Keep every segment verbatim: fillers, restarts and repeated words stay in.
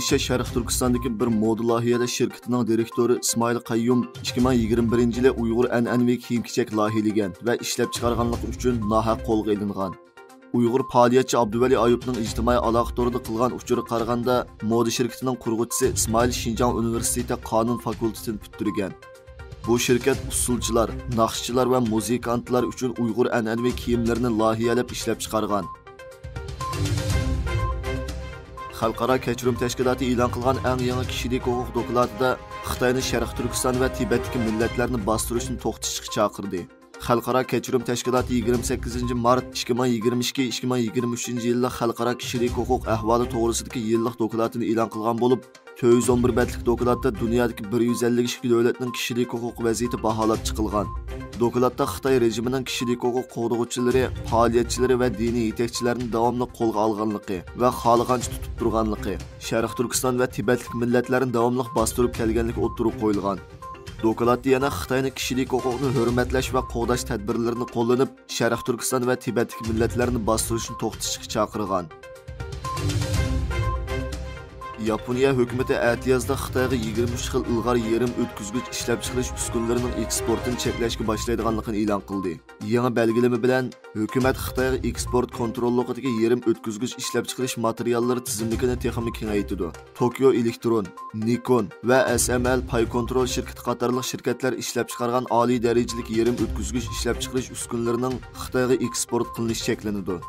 شەرقىي تۈركىستاندىكى بىر مودا لايىھەلەش شىركىتىنىڭ دىرېكتورى ئىسمائىل قەييۇم ئىككى مىڭ يىگىرمە بىرىنچى يىلى ئۇيغۇر ئەنئەنىۋى كىيىم-كېچەك لايىھەلىگەن ۋە ئىشلەپچىقارغانلىقى ئۈچۈن ناھەق قولغا ئېلىنغان. ئۇيغۇر پائالىيەتچى ئابدۇۋەلى ئايۇپنىڭ ئىجتىمائىي ئالاقە تورىدا قىلغان ئۇچۇرىغا قارىغاندا، مودا شىركىتىنىڭ قۇرغۇچىسى ئىسمائىل شىنجاڭ ئۇنىۋېرسىتېتى قانۇن فاكۇلتېتىنى پۈتتۈرگەن. بۇ شىركەت ئۇسسۇلچىلار، ناخشىچىلار ۋە مۇزىكانتلار ئۈچۈن ئۇيغۇر ئەنئەنىۋى كىيىملىرىنى لايىھەلەپ ئىشلەپچىقارغان. خەلقئارا كەچۈرۈم تەشكىلاتى ئېلان قىلغان ئەڭ يېڭى كىشىلىك ھوقۇق دوكلاتىدا خىتاينى شەرقىي تۈركىستان ۋە تىبەتتىكى مىللەتلەرنى باستۇرۇشنى توختىتىشقا چاقىردى. خەلقئارا كەچۈرۈم تەشكىلاتى يىگىرمە سەككىزىنچى مارت ئىككى مىڭ يىگىرمە ئىككى، ئىككى مىڭ يىگىرمە ئۈچىنچى يىللىق خەلقئارا كىشىلىك ھوقۇق ئەھۋالى توغرىسىدىكى يىللىق دوكلاتىنى ئېلان قىلغان بولۇپ، تۆت يۈز ئون بىر بەتلىك دوكلاتتا دۇنيادىكى بىر يۈز ئەللىك ئىككى دۆلەتنىڭ كىشىلىك ھوقۇق ۋەزىيىتى باھالاپ چىقىلغان. دوكلاتتا خىتاي رېجىمىنىڭ كىشىلىك ھوقۇق قوغدىغۇچىلىرى، پائالىيەتچىلىرى ۋە دىنىي يېتەكچىلەرنى داۋاملىق قولغا ئالغانلىقى ۋە خالىغانچە تۇتۇپ تۇرغانلىقى، شەرقىي تۈركىستان ۋە تىبەتلىك مىللەتلەرنى داۋاملىق باستۇرۇپ كەلگەنلىكى ئوتتۇرىغا قويۇلغان. دوكلاتتا يەنە خىتاينى كىشىلىك ھوقۇقنى ھۆرمەتلەش ۋە قوغداش تەدبىرلىرىنى قوللىنىپ، شەرقىي تۈركىستان ۋە تىبەتتىكى مىللەتلەرنى باستۇرۇشنى توختىتىشقا چاقىرغان. ياپونىيە ھۆكۈمىتى ئەتىيازدا خىتايغا يىگىرمە ئۈچ خىل ئىلغار يېرىم ئۆتكۈزگۈچ ئىشلەپچىقىرىش ئۈسكۈنىلىرىنىڭ ئېكسپورتىنى چەكلەشكە باشلايدىغانلىقىنى ئېلان قىلدى. يېڭى بەلگىلىمە بىلەن، ھۆكۈمەت خىتايغا ئېكسپورت كونتروللۇقىدىكى يېرىم ئۆتكۈزگۈچ ئىشلەپچىقىرىش ماتېرىياللىرى تىزىملىكىنى تېخىمۇ كېڭەيتىدۇ. توكيو ئېلېكترون، نىكون ۋە ئەس ئېم ئېل پاي كونترول شىركىتى قاتارلىق شىركەتلەر ئىشلەپچىقارغان ئالىي دەرىجىلىك يېرىم ئۆتكۈزگۈچ ئىشلەپچىقىرىش ئۈسكۈنىلىرىنىڭ خىتايغا ئېكسپورت قىلىنىشى چەكلىنىدۇ.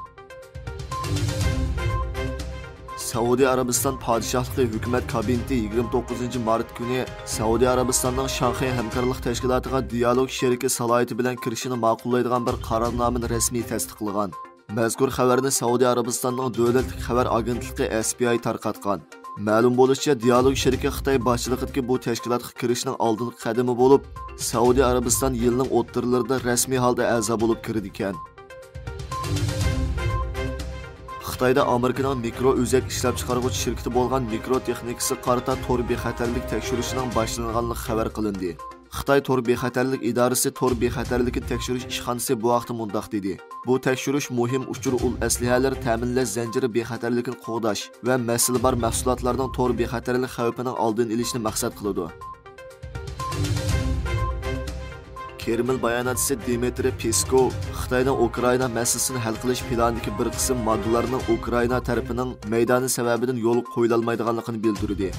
سەئۇدى ئەرەبىستان پادىشاھلىقى ھۆكۈمەت كابىنېتى يىگىرمە توققۇزىنچى مارت كۈنى سەئۇدى ئەرەبىستاننىڭ شاڭخەي ھەمكارلىق تەشكىلاتىغا دىيالوگ شېرىكى سالاھىيىتى بىلەن كىرىشىنى ماقۇللايدىغان بىر قارارنامىنى رەسمىي تەستىقلىغان. مەزكۇر خەۋەرنى سەئۇدى ئەرەبىستاننىڭ دۆلەتلىك خەۋەر ئاگېنتلىقى ئەس پى ئاي تارقاتقان. مەلۇم بولۇشىچە، دىيالوگ شېرىكى خىتاي باشچىلىقىدىكى بۇ تەشكىلاتقا كىرىشنىڭ ئالدىنقى قەدىمى بولۇپ، سەئۇدى ئەرەبىستان يىلنىڭ ئوتتۇرىلىرىدا رەسمىي ھالدا ئەزا بولۇپ كىرىدىكەن. خىتايدا ئامېرىكىنىڭ مىكرو ئۆزەك ئىشلەپچىقارغۇچى شىركىتى بولغان مىكرو تېخنىكىسىغا قارىتا تور بىخەتەرلىك تەكشۈرۈشىنىڭ باشلانغانلىقى خەۋەر قىلىندى. خىتاي تور بىخەتەرلىك ئىدارىسى تور بىخەتەرلىكىنى تەكشۈرۈش ئىشخانىسى بۇ ھەقتە مۇنداق دېدى: بۇ تەكشۈرۈش مۇھىم ئۇچۇر ئۇل ئەسلىھەلىرى تەمىنلەش زەنجىرى بىخەتەرلىكىنى قوغداش ۋە مەسىلە بار مەھسۇلاتلارنىڭ تور بىخەتەرلىك خەۋپىنىڭ ئالدىنى ئېلىشنى مەقسەت قىلىدۇ. كرېمل باياناتچىسى دىمىترىي پېسكوۋ خىتاينىڭ ئۇكرائىنا مەسىلىسىنى ھەل قىلىش پىلانىدىكى بىر قىسىم ماددىلارنىڭ ئۇكرائىنا تەرىپىنىڭ مەيدانى سەۋەبىدىن يولغا قويۇلالمايدىغانلىقىنى بىلدۈردى.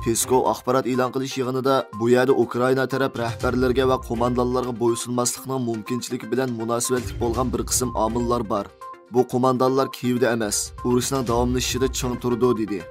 پېسكوۋ ئاخبارات ئېلان قىلىش يىغىنىدا بۇ يەردە ئۇكرائىنا تەرەپ رەھبەرلىرىگە ۋە قوماندانلارغا بويسۇنماسلىقنىڭ مۇمكىنچىلىكى بىلەن مۇناسىۋەتلىك بولغان بىر قىسىم ئامىللار بار. بۇ قوماندانلار كىيېۋدا ئەمەس، ئۇرۇشنىڭ داۋاملىشىشىدا چىڭ تۇرىدۇ، دېدى.